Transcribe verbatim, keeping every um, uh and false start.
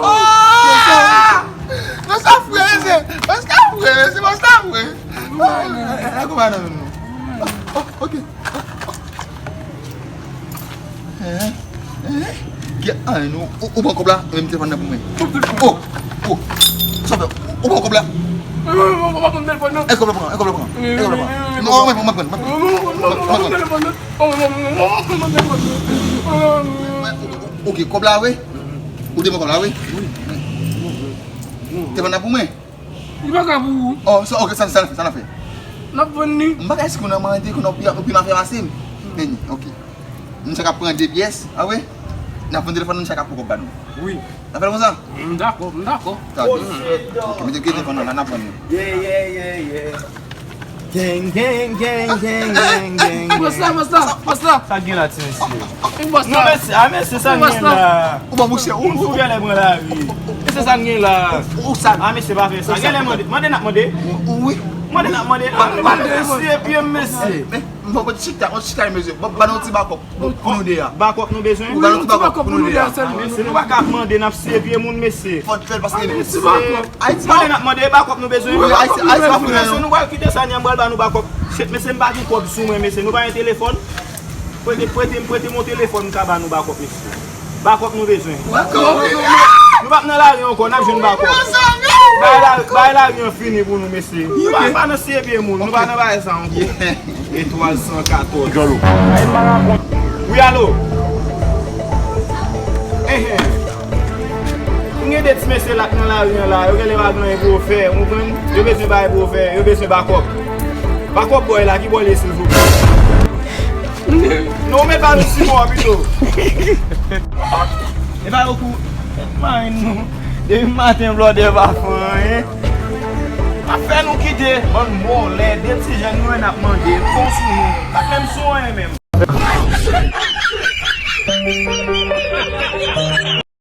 Ah! Mwen sa fre, mesye! Mwen sa fre, mesye! Mwen sa fre! Ah, ah, ah, kòman nan men nou? Oh, oh, ok. Hein? Hein? Gen anyen, ou, ou, ou pran kòb la, ou menm telefòn nan pou mwen. Oh, oh. Sa fè, ou pran kòb la? E kòb la pran, e kòb la pran, e kòb la pran. Non, mwen pran, mwen pran, mwen pran. Mwen pran. Ok, kòb la, wi. Ou te pran kòb la, wi. Telefòn nan pou mwen. Li pa ka pou ou. Oh, sa, ok, sa, sa n ap fè, sa n ap fè. N ap vann li. M pa ka èske w nan mande, konnen w pi, w pi mal fè pase m. Men, ok. Nou chak ap pran de pyès, a wi. N ap vann telefòn, nou chak ap pran kòb ba nou. Wi. N ap fè l konsa? M dakò, m dakò. Ta byen. Ok, mete telefòn nan la, n ap vann li. Yeah, yeah, yeah, yeah. Gang, gang, gang, gang, gang, gang, gang. Bòs la, bòs la, bòs la. Sa gen la, ti mesye? Bòs la. Non, mesye, a mesye, sa gen la? Ou bon, mouche, ou, moun fou genlè pran lari. Mesye, sa gen la? Ou sa? A mesye, pa fè sa. Genlè mande, mande n ap mande. Wi. Mande n ap mande. A mesye, pye m, mesye. M poko chita, on chita, mesye. Ban nou ti bakòp. Pou nou de a. Bakòp nou bezwen? Ou ba nou ti bakòp pou nou de a. Mesye, nou pa ka mande, n ap serye moun, mesye. Fò n fè l paske Ayiti. Mande n ap mande, e bakòp nou bezwen? Wi, Ayiti, Ayiti pa pou nou. Mesye, nou pral kite sa, n pral ba nou bakòp. Shit, mesye, m pa gen kòb sou mwen, mesye. Nou pa gen telefòn? Prete, prete, prete m yon telefòn, m ka ba nou bakòp, mesye. Bakòp nou bezwen. Nou p ap nan lari ankò, n ap jwenn bakòp. Bay la, bay lari an fini pou nou, mesye. Nou pa, pa nan serye moun, nou pa nan bagay sa ankò. Etwal san katòz. Wi, alo. Enhen. M gen de ti mesye la k nan lari an la, yo genlè pa gen anyen pou yo fè, ou konprann? Yo bezwen bagay pou yo fè, yo bezwen bakòp. Bakòp bòy la, ki bò l ye, silvouplè? Non, men ba nou ti bò pito. E pa yo kou, mwen nou. Depi maten, blòdè pa fè anyen. Pa fè nou kite, bann vòlè, de ti jèn nou wè n ap mande, nou bon sou nou. Pa menm sou anyen menm.